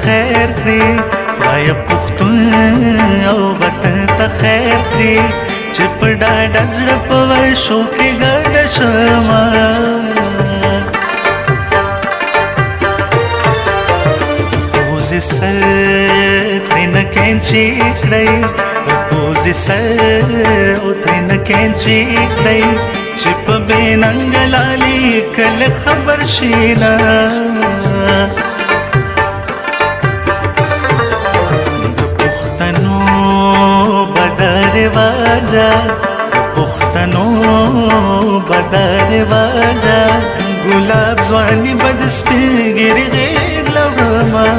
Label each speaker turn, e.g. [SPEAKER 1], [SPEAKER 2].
[SPEAKER 1] خیر کړې، خدای پښتون او وطن ته خیر کړې، چې په ډاډه زړه په ورشو کې ګډ شمه. پوزې سر ترېنه کینچې کړئ، د پوزې سر او ترېنه کینچې کړئ، چې په بې ننګ لالي کله خبر شي نه. د پښتنو بدر واجا، د پښتنو بدر واجا، ګلاب ځواني بد سپین ږیري غېږ لوړمه.